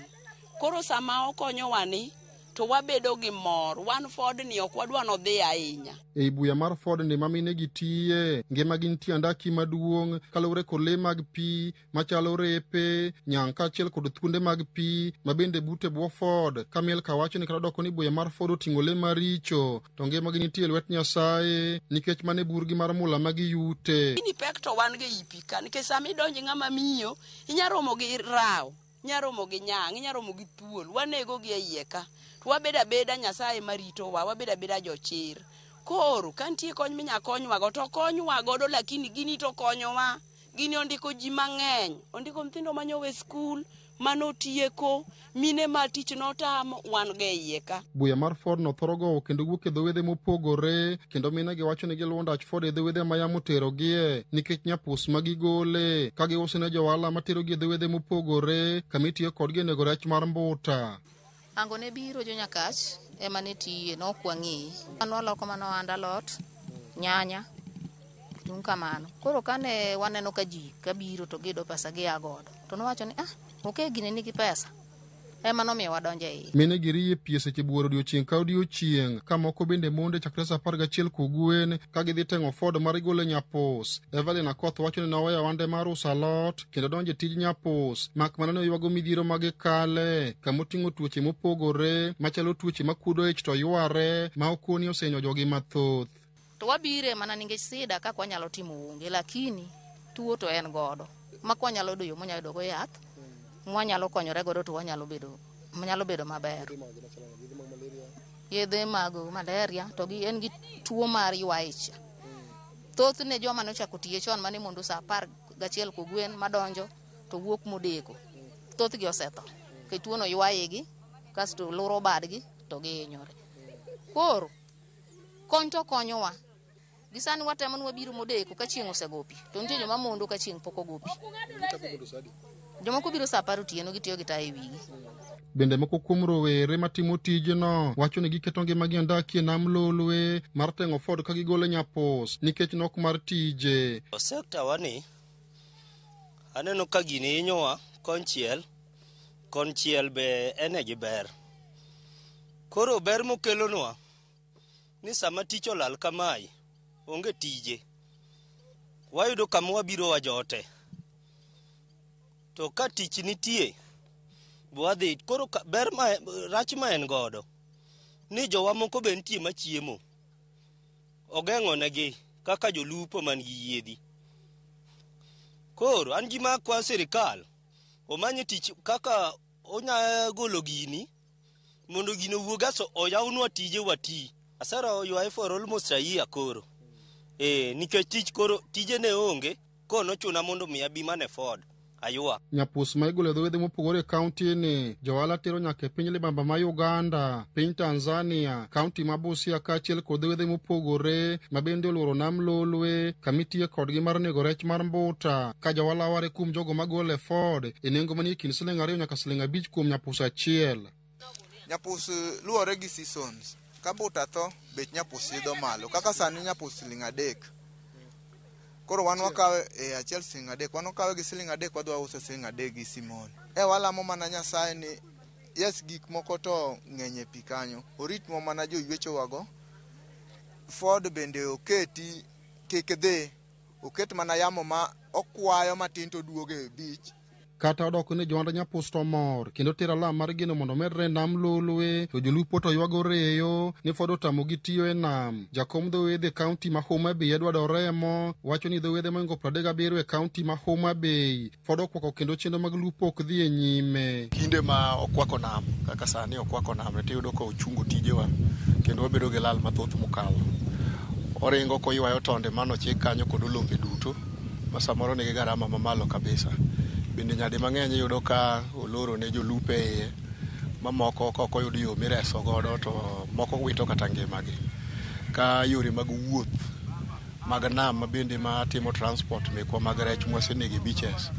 Speaker 8: Koro sama okonyowa ni to wabedo gi mor. Wan Ford ni ok wadwa nodhi ahinya.
Speaker 7: Ei buya mar Ford ni ma mine gi tiye, ngima gi nitie andaki maduong' kaluwore kod lee mag pi machalo repe, nyang' kaachiel kod thuonde mag pi ma bende bute bwo Ford. Ka Milka wacho ni kata odoko ni buya mar Ford oting'o lee maricho, to ngima gi nitie e lwet Nyasaye nikech mano e burgi mar mula ma giyute.
Speaker 8: Gini pek to wan go ei pi ka nikech sama idonjo ng'ama miyo, inya romo gi raw, inya romo gi nyang', inya romo gi thuol, wanego gi e iye ka. To wabedo abeda Nyasaye maritowa, wabedo abeda jochir. Koro ka nitie kony minya konywago to konywa godo, lakini gini to konyowa. Gini ondiko ji mang'eny, ondiko nyithindo manyowe skul, manotieko, mine ma tich notamo, wan go e iye ka.
Speaker 7: Buya mar Ford no thoro gowo kendo wuok e dho wedhe mopogore kendo mine gi wacho ni giluwo ndach Ford e dho wedhe ma yamo oterogie nikech nyapus ma gigole ka giuso ne johala materogi e dho wedhe mopogore kama itiyo kodgi e nego rech mar mbuta.
Speaker 9: Ango ne biro jo Nyakach ema ne tiye, ne ok wang'eye. An waloko mana ohand alot, nyanya, kitungu kamano. Koro kane waneno ka ji kabiro to giyudo pesa gia godo, to nowacho ni ok gini nigi pesa. Ema nomiyo wadonjo e iye.
Speaker 7: Mine gi riye pi e seche buoro odiochieng' ka odiochieng', ka moko bende monde chakre saa 11 kogwen ka gidhi teng'o Ford mar golo nyapus. Evelyn Akoth wacho ni noweyo ohande mar uso alot kendo donjo e tij nyapus, mak mana ni oywago midhiero ma gikale, kama oting'o tuoche mopogore machalo tuoche makuodo ich to yware ma okoni osenyo jogi mathoth.
Speaker 9: To wabire mana nikech sida kaka wanyalo timo onge, lakini tuo to en godo. Ma kwanyalo yudo yo mwanyalo yudo go yath, mwanyalo konyore godo to wanyalo bedo, nyalo bedo maber. Yedhe mag malaria to gi en gi tuo mar ywa ich. Thothne joma nochako tiye chon mane mondo saa 11 kogwen madonjo to wuok modeko. Thothgi osetho. Nikech tuono ywa igi kasto luro badgi to gihinyore. Koro kony to konyowa. Gi sani watemo ni wabiro modeko ka chieng' osego pi. To nitie joma mondo ka chieng' pok ogo pi. Jomoko biro saa 10 otieno gitiyo gi taya e wigi.
Speaker 7: Bende moko kuom rowere matimo tijno wacho ni giketo ngimagi e andaki e nam Lolwe mar teng'o Ford ka gigolo e Nyapos nikech nok mar tije.
Speaker 3: Sekta wani aneno ka gini hinyowa konchiel, konchiel be en e gi ber. Koro ber mokelonwa ni sama tich olal kamae, onge tije, wayudo kama wabiro wajote. To ka tich nitie, wadhi. Koro ber ma, rach ma en godo, ni jowa moko be nitie machiemo. Ogeng'o negi kaka jolupo man gi yiedhi. Koro an gima akwayo sirikal, omany tich kaka onya golo gini, mondo gino owuog aso oyawnwa tije wati. Asero ywaye for almost a year koro. Nikech tich koro tije ne onge, koro nochuna mondo mi abi mana e Ford aywa.
Speaker 7: Nyapus ma igolo e dho wedhe mopogore e kaunti ni, johala tero nyaka e piny libamba ma Uganda, piny Tanzania, kaunti ma Busia kaachiel kod dho wedhe mopogore ma bende oluoro nam Lolwe, kama itiye kodgi mar nego rech mar mbuta, ka johala ware kuom jogo magole e Ford e nengo manie kind siling 2 nyaka siling 5 kuom nyapus achiel.
Speaker 10: Nyapus luwore gi seasons. Ka mbuta tho, bech nyapus idho malo. Kaka sani nyapus siling 3. Koro wan wakawe e achiel siling 3. Wan wakawe gi siling 3, wadhi wause siling 3 gi Simon. Walamo mana Nyasaye ni yes, gik moko to ng'eny e pi kanyo. Oritnwa mana joywechowago. Ford bende oketi kik dhi. Oket mana yamo ma okwayo matin to oduogo e beach.
Speaker 7: Kata odok ni johand Nyapus to mor kendo tero alam mar geno mondo omedre e nam Lolwe, to jolupo to ywago reyo ni Ford otamogi tiyo e nam. Jakom dho wedhe e kaunti ma Homa Bay Edward Oremo wacho ni dho wedhe mohingo 37 e kaunti ma Homa Bay Ford okwako kendo chenro mag lupo ok dhi e nyime.
Speaker 11: Kinde ma okwako nam kaka sani okwako nam tiyudo ka ochungo tijewa kendo wabedo gi lal mathoth mokalo. Oringo koywayo tonde manochik kanyo kod olombe duto ma samoro nigi garama mamalo kabisa. Bende nyadi mang'eny iyudo ka oloro ne jolupo e iye, mamoko ka ok oyud yo mireso godo to moko wito kata ngimagi. Ka yore mag wuoth mag nam mabende matimo transport mekwa mag rech mwasenego e beaches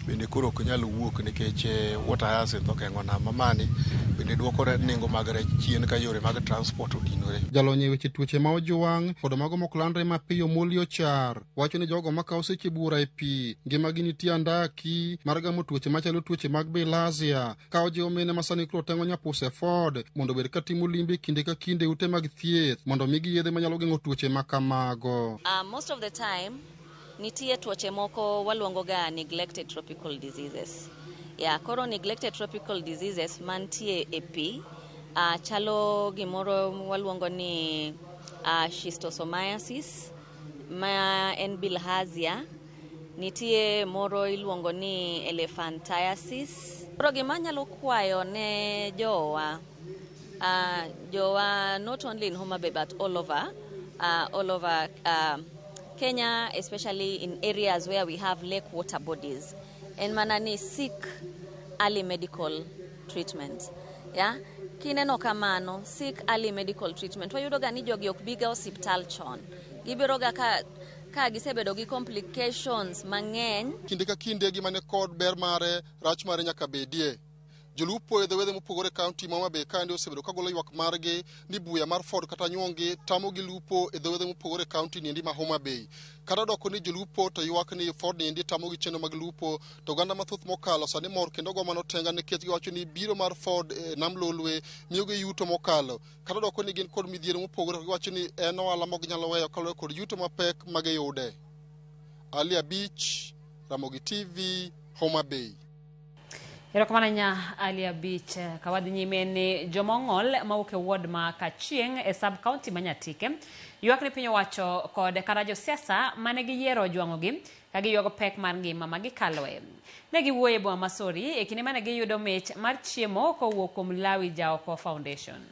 Speaker 11: bende koro ok nyal wuok nikech water hyacinth ogeng'o nam mamani bende dwoko nengo mag rech chien ka yore mag transport odinore.
Speaker 7: Jalony e weche tuoche ma ojwang' kod mago mok landre mapiyo Molly Ochar wacho ni jogo makawo seche buora e pi ngimagi nitie andaki mar gamo tuoche machalo tuoche mag bilharzia ka ojiwo mine ma sani koro teng'o Nyapus e Ford mondo obed ka timo limbe kinde ka kinde ute mag thieth mondo omigi yedhe manyalo geng'o tuoche ma kamago.
Speaker 12: Most of the time nitie tuoche moko waluongo ga neglected tropical diseases. Yeah, koro neglected tropical diseases mantie e pi chalo gimoro waluongo ni schistosomiasis ma en bilharzia, nitie moro iluongo ni elephantiasis. Koro gima anyalo kwayo ne jowa, not only in Homa Bay but all over Kenya, especially in areas where we have lake water bodies, en mana ni seek early medical treatment. Yeah? Kineno kamano, seek early medical treatment. Wayudo ga ni jogi ok biga osiptal chon. Gibiro ga ka gisebedo gi complications mang'eny.
Speaker 7: Kinde ka kinde gima ne kod ber mare, rach mare nyaka bedie. Jolupo e dho wedhe mopogore e kaunti ma Homa Bay kaendi osebedo ka golo ywak margi ni buya mar Ford kata nyuongi tamogi lupo e dho wedhe mopogore e kaunti niendi ma Homa Bay. Kata odoko ni jolupo to ywak ni Ford niendi tamogi chenro mag lupo, to oganda mathoth mokalo sani mor kendo go mano tenga nikech giwacho ni biro mar Ford e nam Lolwe miyogi yuto mokalo. Kata odoko ni gin kod midhiero mopogore, giwacho ni en ohala ma ok ginyal weyo kaluwore kod yuto mapek ma giyude. Ali Abich, Ramogi TV, Homa Bay.
Speaker 1: Erokamano ahinya Ali Abich. Ka wadhi nyime ni joma ong'ol mawuok e ward ma Kachieng' e sub county ma Nyatike ywak ni piny owacho kod kata josiasa mane giyiero ojwang'ogi ka giywago pek mar ngima ma gikaloe. Ne giwuoyo e boma ma Sori e kinde mane giyudo mich mar chiemo kowuok kuom Lawi Jaoko Foundation.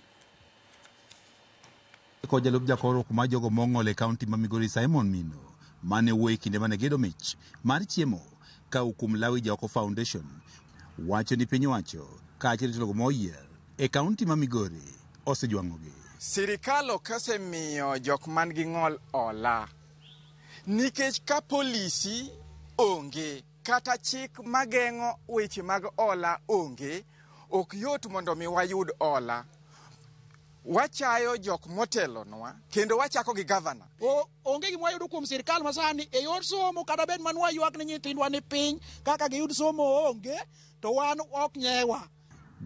Speaker 6: Kod jalup jakor mar jogo mong'ol e kaunti ma Migori Simon Mino mane wuoyo e kinde mane gedo mich mar chiemo ka kuom Lawi Jaoko Foundation wacho ni piny owacho kaachiel gi jotelo moyier e kaunti ma Migori osejwang'ogi.
Speaker 13: Sirikal ok osemiyo jok man gi ng'ol hola nikech ka polisi onge kata chik mageng'o weche mag hola onge, ok yot mondo mi wayud hola. Wachayo jok motelonwa kendo wachako gi gavana.
Speaker 14: Onge gima wayudo kuom sirkal masani e yor somo kata bed man waywak ni nyithindwa ni piny kaka giyud somo onge to wan ok nyewa.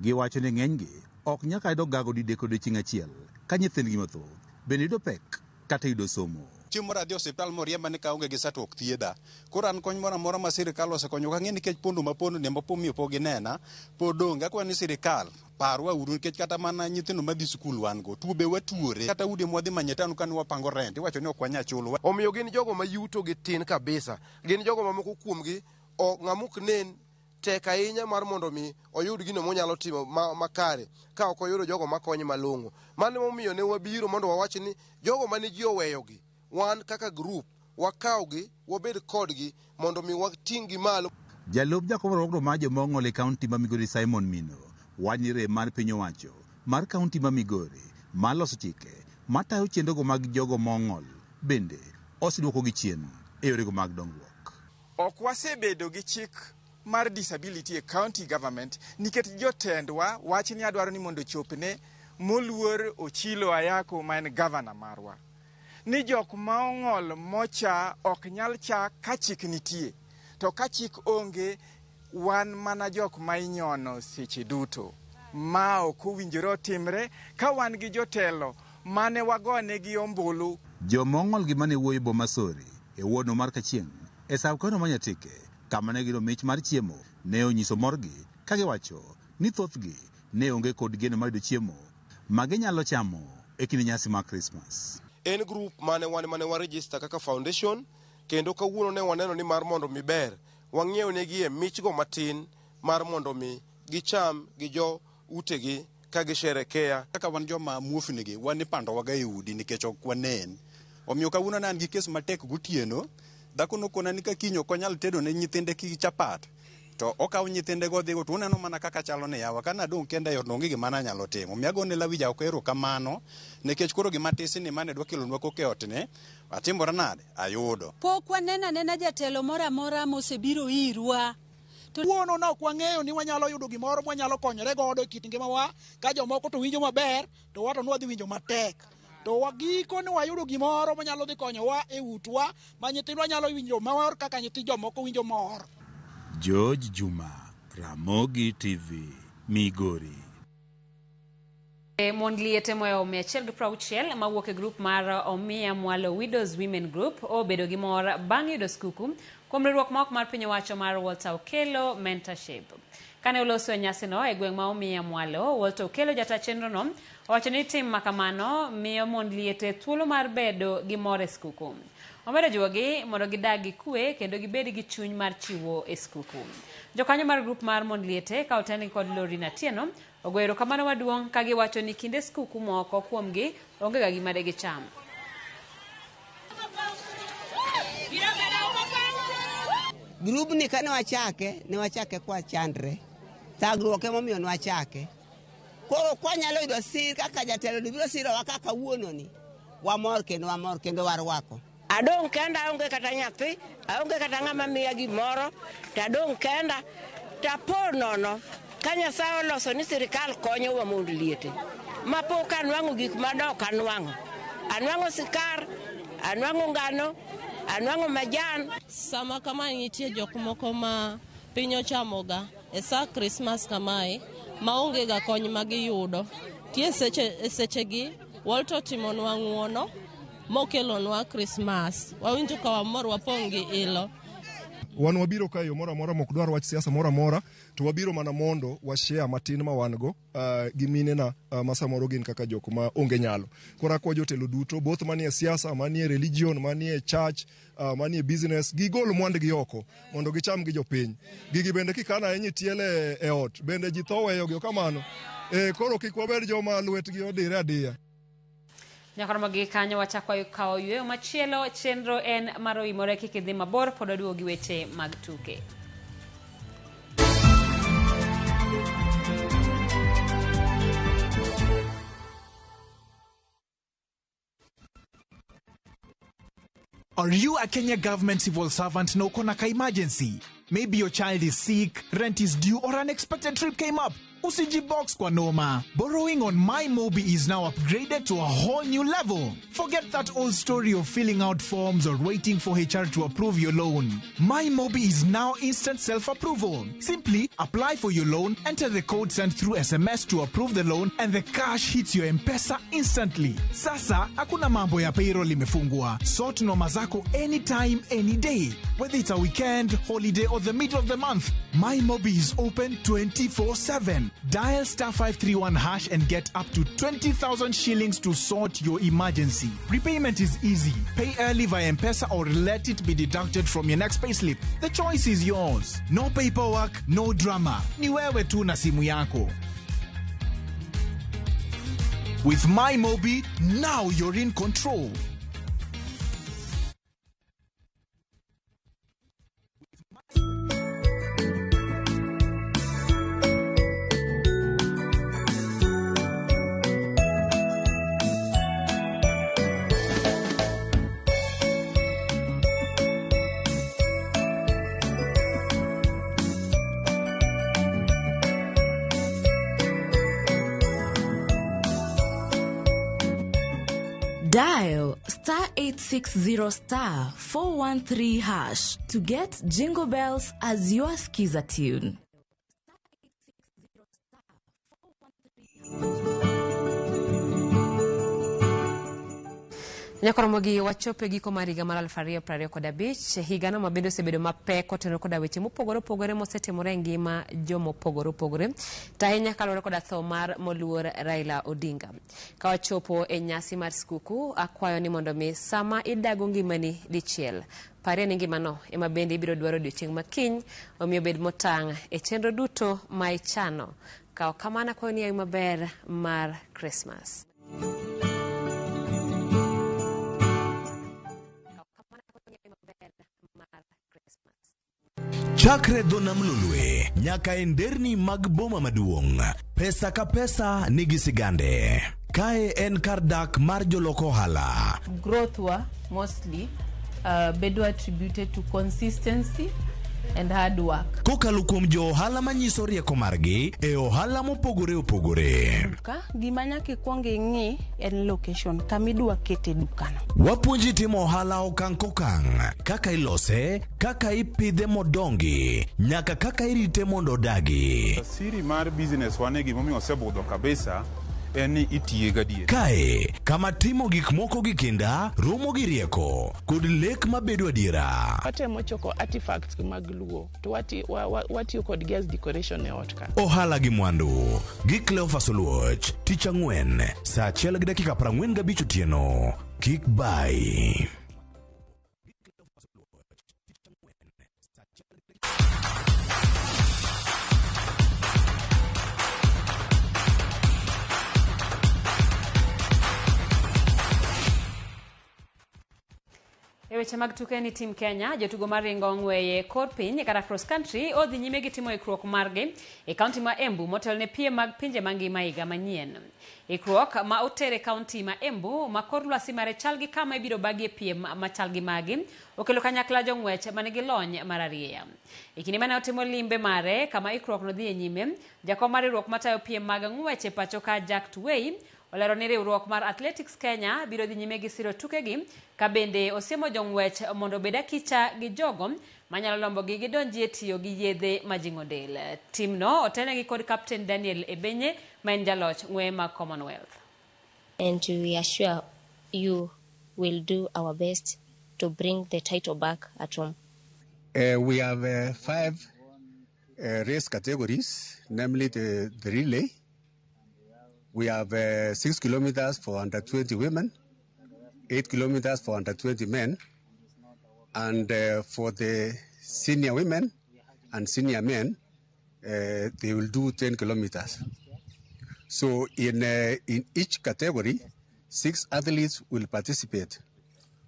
Speaker 6: Giwacho ni ng'enygi ok nyaka yudo gago didek odiochieng' achiel ka nyithindgi mathoth bende yudo pek kata yudo somo.
Speaker 15: Chieng' moro adhi e osiptal moriemba ni kaonge gi sa to ok thiedha. Koro an kony moro amora ma sirikal osekonyo ok ang'e nikech pondo ma pondo ni ema omiyo pok ginena pod onge. Akwayo ni sirikal parwa uru nikech kata mana nyithindo madhi sikul wan go tuo be watuore kata udi mwadhi manyo e town kane wapango rent iwacho ni ok wanyal chulo.
Speaker 16: Omiyo gin jogo ma yuto gi tin kabisa. Gin jogo ma moko kuomgi ng'ama ok nen tek ahinya mar mondo mi oyud gino monyalo timo makare ka ok oyudo jogo makonye malong'o. Mano emomiyo ne wabiro mondo wawach ni jogo mane ji oweyogi, wan kaka group wakawgi, wabed kodgi mondo mi wating' gi malo.
Speaker 6: Jalup jakom riwruogno mar joma ong'ol e kaunti ma Migori Simon Mino wacho ni rem mar piny owacho mar kaunti ma Migori mar loso chike matayo chenrogo mag jogo mong'ol bende oseduokogi chien e yorego mag dongruok.
Speaker 13: Ok wasebedo gi chik mar disability e county government nikech jotendwa wach ni adwaro ni mondo ochopne moluor Ochilo Ayako ma en gavana marwa. Ni jok ma ong'ol mocha ok nyal cha ka chik nitie. To ka chik onge, wan mana jok ma inyono seche duto. Ma ok owinjore otimre ka wan gi jotelo mane wagonegi ombulu.
Speaker 6: Joma ong'ol gi mane wuoyo boma Sori e wuodno mar Kachieng' e sab kano ma Nyatike kama ne giyudo mich mar chiemo ne onyiso morgi ka giwacho ni thothgi ne onge kod geno mar yudo chiemo ma ginyalo chamo e kinde nyasi mar Krismas.
Speaker 16: En group mane wan mane wa register kaka foundation kendo kawuono ne waneno ni mar mondo mi ber wang'iew negi e michgo matin mar mondo mi gicham gi jo utegi ka gisherekea.
Speaker 15: Kaka wan joma muofni gi, wan ipandowaga e udi nikech ok wanen. Omiyo kawuono ne an gi kes matek gotieno, dhako nokona ni ka kiny ok onyal tedo ne nyithinde ki chapat, to okawo nyithinde go odhigo to uneno mana kaka chalo ni yawa ka nadong' kenda e ot onge gima nanyalo timo. Omiyo agone Lawi Jaoko erokamano nikech koro gima tisni mane dwa kelonwa koka e ot ni atimora nade ayudo.
Speaker 17: Pok waneno anena jatelo moro amora mosebiro irwa.
Speaker 14: Wuono ne ok wang'eyo ni wanyalo yudo gimoro mwanyalo konyore godo e kit ngimawa ka jomoko to winjo maber to wato nwadhi winjo matek. To wagiko ni wayudo gimoro manyalo dhi konyowa e utwa ma nyithindwa nyalo winjo mor kaka nyithi jomoko winjo mor.
Speaker 6: George Juma, Ramogi TV, Migori.
Speaker 1: Mond liete moyo 160 mawuok e grup mar Omia Mwalo Widows Women Group obedo gi mor bang' yudo skuku kuom riwruok ma ok mar piny owacho mar Walter Okello Mentorship. Kane oloso e nyasino e gweng' ma Omia Mwalo, Walter Okello jata chenrono owacho ni tim makamano miyo mond liete thuolo mar bedo gi mor e skuku. Omedo jiwogi mondo gidag gi kwe kendo gibed gi chuny mar chiwo e skuku. Jokanyo mar grup mar mond liete ka otelnegi kod Lorina Atieno ogoyo erokamano maduong' ka giwacho ni kinde skuku moko kuomgi onge ga gima degicham.
Speaker 18: Grubni kane wachake, ne wachake kwa chandre. Thagruok emomiyo ne wachake. Koro kwanyalo yudo sir kaka jatelo ni biro sirowa kaka kawuononi, wamor kendo wamor kendo warwako.
Speaker 19: Adong' kenda, aonge kata nyathi, aonge kata ng'ama miya gimoro, to adong' kenda, tapo nono ka Nyasaye oloso ni sirikal konyowa mond liete. Ma pok anwang'o gik madok anwang'o. Anwang'o sikar, anwang'o ngano, anwang'o majan.
Speaker 20: Sama kamae nitie jok moko ma piny ochamoga e sa Krismas kamae maonge ga kony ma giyudo. Tie seche, sechegi Walter otimonwa ng'uono mokelonwa Krismas. Wawinjo ka wamor wapong' gi ilo.
Speaker 21: Wan wabiro ka e yo moro amora mok dwar wach siasa moro amora to wabiro mana mondo wa share matin ma wan go gi minena ma samoro gin kaka jok ma onge nyalo. Koro akwa jotelo duto both manie siasa, manie religion, manie church, manie business gigol mwandgi oko mondo gicham gi jopiny. Gigi bende kikano ahinya itiele e ot bende ji tho weyogi ok kamano. Koro kik wabed joma lwetgi odire adiya.
Speaker 1: Nyaka romo gi kanyo wachako kawo yueyo machielo. Chenro en mar oimore kik idhi mabor pod waduogo gi weche mag tuke.
Speaker 2: Are you a Kenya government civil servant na uko na ka emergency? Maybe your child is sick, rent is due, or unexpected trip came up. Usijibox kwa noma. Borrowing on MyMobi is now upgraded to a whole new level. Forget that old story of filling out forms or waiting for HR to approve your loan. MyMobi is now instant self-approval. Simply apply for your loan, enter the code sent through SMS to approve the loan, and the cash hits your M-Pesa instantly. Sasa, hakuna mambo ya payroll imefungwa. Sort noma zako anytime, any day. Whether it's a weekend, holiday, or the middle of the month, MyMobi is open 24/7. Dial star 531 hash and get up to 20,000 shillings to sort your emergency. Repayment is easy. Pay early via M-Pesa or let it be deducted from your next payslip. The choice is yours. No paperwork, no drama. Ni wewe tu na simu yako. With MyMobi, now you're in control.
Speaker 22: Dial star 860 star 413 hash to get Jingle Bells as your skiza tune.
Speaker 1: Nyaka romogi wachopo e giko mar higa mar 2025, higano ma bende osebedo mapek kotenore koda weche mopogore opogore mosetimore e ngima jomopogore opogore, to ahinya kaluwore koda tho mar moluor Raila Odinga. Ka wachopo e nyasi mar skuku, akwayo ni mondo mi sama idago ngimani dichiel, parie ni ngimano ema bende ibiro dwaro odiochieng' ma kiny, omiyo bed motang' e chenro duto ma ichano. Kaw kamano akwayo ni yawi maber mar Krismas.
Speaker 23: Chakre dho nam Lolwe nyaka e nderni mag boma maduong', pesa ka pesa nigi sigande. Kae en kar dak mar jolok ohala.
Speaker 24: Growth wa mostly bedo attributed to consistency and hard work.
Speaker 23: Kokalo kuom jo ohala manyiso rieko margi e ohala mopogore opogore.
Speaker 25: Duka, gima nyaka ikwong ing'i en location kama idwa kete dukano.
Speaker 23: Wapuonji timo ohala okang' kokang', kaka ilose, kaka ipidhe modongi, nyaka kaka irite mondo odagi.
Speaker 6: Siri mar business wane gimomiyo osebudho kabisa en ni itiye gadier.
Speaker 23: Kae, kama timo gik moko gi kinda, romo gi rieko, kod lek mabedo adiera.
Speaker 26: Watemo choko artifacts mag Luo to watiyo kodgi as decoration e ot ka.
Speaker 23: Ohala gi mwandu gi Cleophas Oluoch, tich ang'wen, saa achiel gi dakika 45 otieno. Kik bai.
Speaker 1: E weche mag tuke ni Team Kenya, jotugo maringo ng'weye kor piny kata cross country odhi nyime gi timo ikruok margi e kaunti ma Embu motelo ne piem mag pinje mangima higa manyien. Ikruok ma oter e kaunti ma Embu ma kor lwasi mare chal gi kama ibiro bagie piem machal gi magi okelo kanyakla jong'wech manigi lony mar arieya. E kinde mane otimo limbe mare kama ikruok nodhi e nyime, jakom mar riwruok matayo piem mag ng'wech e pacho ka Jack Tuwei olero ni riwruok mar Athletics Kenya biro dhi nyime gi siro tukegi ka bende osiemo jong'wech mondo obed akicha gi jogo manyalo lombogi gidonjie tiyo gi yedhe majing'o del. Timno otelnegi kod Captain Daniel Ebenye ma en jaloch ng'weye mag Commonwealth.
Speaker 27: And we assure you we'll do our best to bring the title back at home.
Speaker 28: We have five race categories, namely the relay. We have 6 kilometers for under 20 women, 8 kilometers for under 20 men, and for the senior women and senior men, they will do 10 kilometers. So in each category, Six athletes will participate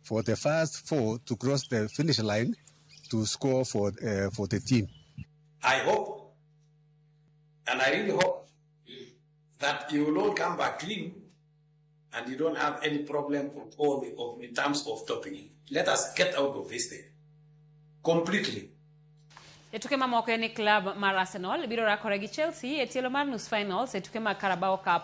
Speaker 28: for the first four to cross the finish line to score for the team.
Speaker 3: I hope, and I really hope, that you will all come back clean and you don't have any problem at all in terms of doping. Let us get out of this thing completely.
Speaker 1: E tuke mamoko en ni klab mar Arsenal biro rakore gi Chelsea e tielo mar nus finals e tuke mag Carabao Cup.